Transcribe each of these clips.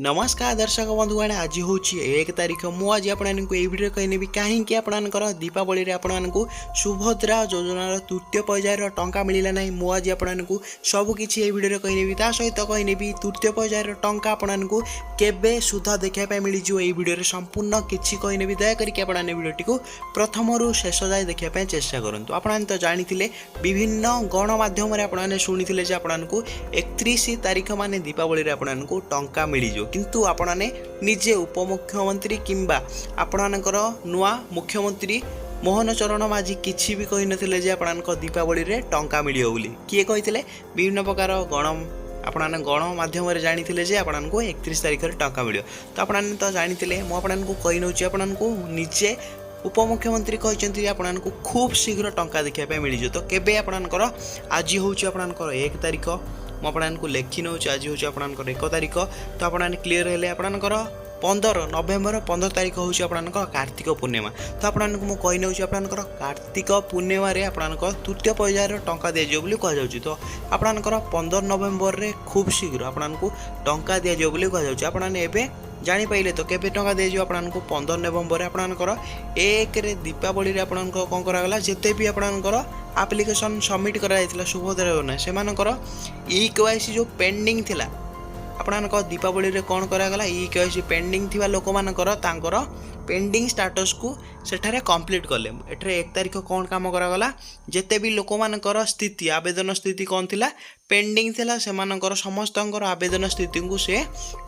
ନମସ୍କାର ଦର୍ଶକ ବନ୍ଧୁଗଣ, ଆଜି ହେଉଛି 1 ତାରିଖ। ମୁଁ ଆଜି ଆପଣମାନଙ୍କୁ ଏହି ଭିଡ଼ିଓ କହିନେବି କାହିଁକି ଆପଣମାନଙ୍କର ଦୀପାବଳିରେ ଆପଣମାନଙ୍କୁ ସୁଭଦ୍ରା ଯୋଜନାର ତୃତୀୟ ପର୍ଯ୍ୟାୟର ଟଙ୍କା ମିଳିଲା ନାହିଁ। ମୁଁ ଆଜି ଆପଣମାନଙ୍କୁ ସବୁକିଛି ଏହି ଭିଡ଼ିଓରେ କହିନେବି। ତା ସହିତ କହିନେବି ତୃତୀୟ ପର୍ଯ୍ୟାୟର ଟଙ୍କା ଆପଣମାନଙ୍କୁ କେବେ ସୁଦ୍ଧା ଦେଖିବା ପାଇଁ ମିଳିଯିବ। ଏହି ଭିଡ଼ିଓରେ ସମ୍ପୂର୍ଣ୍ଣ କିଛି କହିନେବି। ଦୟାକରିକି ଆପଣମାନେ ଭିଡ଼ିଓଟିକୁ ପ୍ରଥମରୁ ଶେଷ ଯାଏ ଦେଖିବା ପାଇଁ ଚେଷ୍ଟା କରନ୍ତୁ। ଆପଣମାନେ ତ ଜାଣିଥିଲେ, ବିଭିନ୍ନ ଗଣମାଧ୍ୟମରେ ଆପଣମାନେ ଶୁଣିଥିଲେ ଯେ ଆପଣମାନଙ୍କୁ 31 ତାରିଖ ମାନେ ଦୀପାବଳିରେ ଆପଣମାନଙ୍କୁ ଟଙ୍କା ମିଳିଯିବ। କିନ୍ତୁ ଆପଣମାନେ ନିଜେ ଉପମୁଖ୍ୟମନ୍ତ୍ରୀ କିମ୍ବା ଆପଣମାନଙ୍କର ନୂଆ ମୁଖ୍ୟମନ୍ତ୍ରୀ ମୋହନ ଚରଣ ମାଝୀ କିଛି ବି କହିନଥିଲେ ଯେ ଆପଣଙ୍କ ଦୀପାବଳିରେ ଟଙ୍କା ମିଳିବ ବୋଲି। କିଏ କହିଥିଲେ? ବିଭିନ୍ନ ପ୍ରକାର ଆପଣମାନେ ଗଣମାଧ୍ୟମରେ ଜାଣିଥିଲେ ଯେ ଆପଣଙ୍କୁ 31 ତାରିଖରେ ଟଙ୍କା ମିଳିବ। ତ ଆପଣମାନେ ତ ଜାଣିଥିଲେ, ମୁଁ ଆପଣଙ୍କୁ କହିନେଉଛି, ଆପଣଙ୍କୁ ନିଜେ ଉପମୁଖ୍ୟମନ୍ତ୍ରୀ କହିଛନ୍ତି ଯେ ଆପଣଙ୍କୁ ଖୁବ୍ ଶୀଘ୍ର ଟଙ୍କା ଦେଖିବା ପାଇଁ ମିଳିଯିବ। ତ କେବେ ଆପଣଙ୍କର? ଆଜି ହେଉଛି ଆପଣଙ୍କର 1 ତାରିଖ। ମୁଁ ଆପଣଙ୍କୁ ଲେଖି ନେଉଛି, ଆଜି ହେଉଛି ଆପଣଙ୍କର 1 ତାରିଖ। ତ ଆପଣମାନେ କ୍ଲିଅର୍ ହେଲେ, ଆପଣଙ୍କର 15 ନଭେମ୍ବର, 15 ତାରିଖ ହେଉଛି ଆପଣଙ୍କ କାର୍ତ୍ତିକ ପୂର୍ଣ୍ଣିମା। ତ ଆପଣମାନଙ୍କୁ ମୁଁ କହିନେଉଛି, ଆପଣଙ୍କର କାର୍ତ୍ତିକ ପୂର୍ଣ୍ଣିମାରେ ଆପଣଙ୍କ ତୃତୀୟ ପର୍ଯ୍ୟାୟର ଟଙ୍କା ଦିଆଯିବ ବୋଲି କୁହାଯାଉଛି। ତ ଆପଣଙ୍କର 15 ନଭେମ୍ବରରେ ଖୁବ୍ ଶୀଘ୍ର ଆପଣଙ୍କୁ ଟଙ୍କା ଦିଆଯିବ ବୋଲି କୁହାଯାଉଛି। ଆପଣମାନେ ଏବେ ଜାଣିପାରିଲେ ତ କେବେ ଟଙ୍କା ଦିଆଯିବ ଆପଣଙ୍କୁ? 15 ନଭେମ୍ବରରେ। ଆପଣଙ୍କର 1ରେ ଦୀପାବଳିରେ ଆପଣଙ୍କ କ'ଣ କରାଗଲା? ଯେତେ ବି ଆପଣଙ୍କର ଆପ୍ଲିକେସନ୍ ସବମିଟ୍ କରାଯାଇଥିଲା ସୁଭଦ୍ରା ଯୋଜନା, ସେମାନଙ୍କର ଇ କେୱାଇସି ଯେଉଁ ପେଣ୍ଡିଂ ଥିଲା, ଆପଣଙ୍କ ଦୀପାବଳିରେ କ'ଣ କରାଗଲା? ଇ କେୱାଇସି ପେଣ୍ଡିଂ ଥିବା ଲୋକମାନଙ୍କର ତାଙ୍କର ପେଣ୍ଡିଂ ଷ୍ଟାଟସ୍କୁ ସେଠାରେ କମ୍ପ୍ଲିଟ୍ କଲେ। ଏଠାରେ 1 ତାରିଖ କ'ଣ କାମ କରାଗଲା? ଯେତେ ବି ଲୋକମାନଙ୍କର ସ୍ଥିତି, ଆବେଦନ ସ୍ଥିତି କ'ଣ ଥିଲା, ପେଣ୍ଡିଂ ଥିଲା, ସେମାନଙ୍କର ସମସ୍ତଙ୍କର ଆବେଦନ ସ୍ଥିତିକୁ ସେ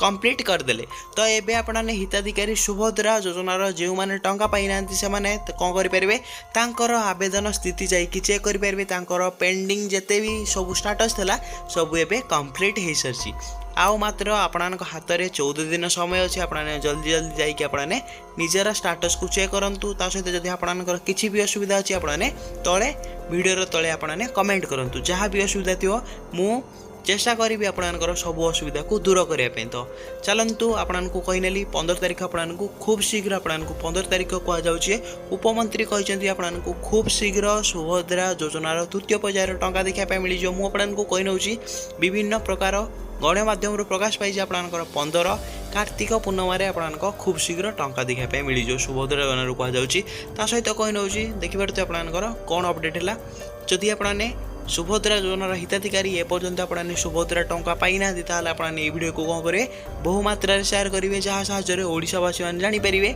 କମ୍ପ୍ଲିଟ୍ କରିଦେଲେ। ତ ଏବେ ଆପଣମାନେ ହିତାଧିକାରୀ ସୁଭଦ୍ରା ଯୋଜନାର ଯେଉଁମାନେ ଟଙ୍କା ପାଇନାହାନ୍ତି, ସେମାନେ କ'ଣ କରିପାରିବେ? ତାଙ୍କର ଆବେଦନ ସ୍ଥିତି ଯାଇକି ଚେକ୍ କରିପାରିବେ। ତାଙ୍କର ପେଣ୍ଡିଂ ଯେତେ ବି ସବୁ ଷ୍ଟାଟସ୍ ଥିଲା, ସବୁ ଏବେ କମ୍ପ୍ଲିଟ୍ ହେଇସାରିଛି। ଆଉ ମାତ୍ର ଆପଣଙ୍କ ହାତରେ 14 ଦିନ ସମୟ ଅଛି। ଆପଣମାନେ ଜଲ୍ଦି ଜଲ୍ଦି ଯାଇକି ଆପଣମାନେ ନିଜର ଷ୍ଟାଟସ୍କୁ ଚେକ୍ କରନ୍ତୁ। ତା ସହିତ ଯଦି ଆପଣଙ୍କର କିଛି ବି ଅସୁବିଧା ଅଛି, ଆପଣମାନେ ତଳେ, ଭିଡ଼ିଓର ତଳେ ଆପଣମାନେ କମେଣ୍ଟ କରନ୍ତୁ। ଯାହା ବି ଅସୁବିଧା ଥିବ, ମୁଁ ଚେଷ୍ଟା କରିବି ଆପଣଙ୍କର ସବୁ ଅସୁବିଧାକୁ ଦୂର କରିବା ପାଇଁ। ତ ଚାଲନ୍ତୁ, ଆପଣଙ୍କୁ କହିନେଲି 15 ତାରିଖ ଆପଣଙ୍କୁ ଖୁବ୍ ଶୀଘ୍ର, ଆପଣଙ୍କୁ 15 ତାରିଖ କୁହାଯାଉଛି। ଉପମନ୍ତ୍ରୀ କହିଛନ୍ତି ଆପଣଙ୍କୁ ଖୁବ୍ ଶୀଘ୍ର ସୁଭଦ୍ରା ଯୋଜନାର ତୃତୀୟ ପର୍ଯ୍ୟାୟର ଟଙ୍କା ଦେଖିବା ପାଇଁ ମିଳିଯିବ। ମୁଁ ଆପଣଙ୍କୁ କହିନେଉଛି, ବିଭିନ୍ନ ପ୍ରକାର ଗଣମାଧ୍ୟମରୁ ପ୍ରକାଶ ପାଇଛି, ଆପଣଙ୍କର 15 କାର୍ତ୍ତିକ ପୂର୍ଣ୍ଣିମାରେ ଆପଣଙ୍କ ଖୁବ୍ ଶୀଘ୍ର ଟଙ୍କା ଦେଖିବା ପାଇଁ ମିଳିଯିବ ସୁଭଦ୍ରା ଯୋଜନାରୁ କୁହାଯାଉଛି। ତା ସହିତ କହିନେଉଛି, ଦେଖିପାରୁଥିବେ ଆପଣଙ୍କର କ'ଣ ଅପଡ଼େଟ୍ ହେଲା। ଯଦି ଆପଣମାନେ ସୁଭଦ୍ରା ଯୋଜନାର ହିତାଧିକାରୀ, ଏପର୍ଯ୍ୟନ୍ତ ଆପଣମାନେ ସୁଭଦ୍ରା ଟଙ୍କା ପାଇନାହାନ୍ତି, ତାହେଲେ ଆପଣମାନେ ଏଇ ଭିଡ଼ିଓକୁ କ'ଣ କରିବେ? ବହୁ ମାତ୍ରାରେ ସେୟାର କରିବେ, ଯାହା ସାହାଯ୍ୟରେ ଓଡ଼ିଶାବାସୀମାନେ ଜାଣିପାରିବେ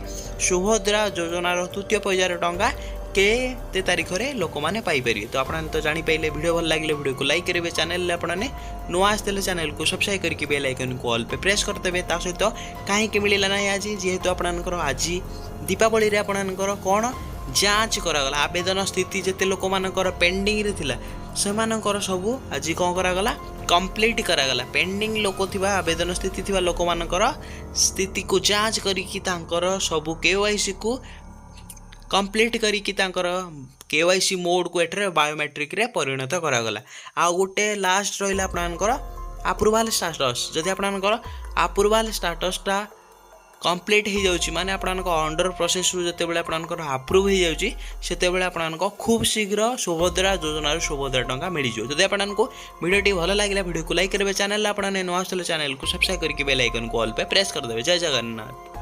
ସୁଭଦ୍ରା ଯୋଜନାର ତୃତୀୟ ପର୍ଯ୍ୟାୟର ଟଙ୍କା କେତେ ତାରିଖରେ ଲୋକମାନେ ପାଇପାରିବେ। ତ ଆପଣମାନେ ତ ଜାଣିପାରିଲେ। ଭିଡ଼ିଓ ଭଲ ଲାଗିଲେ ଭିଡ଼ିଓକୁ ଲାଇକ୍ କରିବେ। ଚ୍ୟାନେଲରେ ଆପଣମାନେ ନୂଆ ଆସିଥିଲେ ଚ୍ୟାନେଲକୁ ସବସ୍କ୍ରାଇବ୍ କରିକି ବେଲ୍ ଆଇକନ୍କୁ ଅଲ୍ ପେ ପ୍ରେସ୍ କରିଦେବେ। ତା ସହିତ କାହିଁକି ମିଳିଲା ନାହିଁ ଆଜି? ଯେହେତୁ ଆପଣଙ୍କର ଆଜି ଦୀପାବଳିରେ ଆପଣଙ୍କର କ'ଣ ଯାଞ୍ଚ କରାଗଲା, ଆବେଦନ ସ୍ଥିତି ଯେତେ ଲୋକମାନଙ୍କର ପେଣ୍ଡିଂରେ ଥିଲା, ସେମାନଙ୍କର ସବୁ ଆଜି କ'ଣ କରାଗଲା? କମ୍ପ୍ଲିଟ୍ କରାଗଲା। ପେଣ୍ଡିଂ ଲୋକ ଥିବା, ଆବେଦନ ସ୍ଥିତି ଥିବା ଲୋକମାନଙ୍କର ସ୍ଥିତିକୁ ଯାଞ୍ଚ କରିକି, ତାଙ୍କର ସବୁ କେୱାଇସିକୁ କମ୍ପ୍ଲିଟ୍ କରିକି, ତାଙ୍କର କେୱାଇସି ମୋଡ଼କୁ ଏଠାରେ ବାୟୋମେଟ୍ରିକ୍ରେ ପରିଣତ କରାଗଲା। ଆଉ ଗୋଟେ ଲାଷ୍ଟ ରହିଲା ଆପଣଙ୍କର ଆପ୍ରୁଭାଲ୍ ଷ୍ଟାଟସ୍। ଯଦି ଆପଣଙ୍କର ଆପ୍ରୁଭାଲ୍ ଷ୍ଟାଟସ୍ଟା କମ୍ପ୍ଲିଟ୍ ହେଇଯାଉଛି, ମାନେ ଆପଣଙ୍କ ଅଣ୍ଡର ପ୍ରୋସେସ୍ରୁ ଯେତେବେଳେ ଆପଣଙ୍କର ଆପ୍ରୁଭ୍ ହେଇଯାଉଛି, ସେତେବେଳେ ଆପଣଙ୍କ ଖୁବ୍ ଶୀଘ୍ର ସୁଭଦ୍ରା ଯୋଜନାରୁ ସୁଭଦ୍ରା ଟଙ୍କା ମିଳିଯିବ। ଯଦି ଆପଣଙ୍କୁ ଭିଡ଼ିଓଟି ଭଲ ଲାଗିଲା, ଭିଡ଼ିଓକୁ ଲାଇକ୍ କରିବେ। ଚ୍ୟାନେଲରେ ଆପଣମାନେ ନୂଆ ଆସୁଥିଲେ ଚ୍ୟାନେଲକୁ ସବସ୍କ୍ରାଇବ୍ କରିକି ବେଲ୍ ଆଇକନ୍କୁ ଅଲ୍ ପେ ପ୍ରେସ୍ କରିଦେବେ। ଜୟ ଜଗନ୍ନାଥ।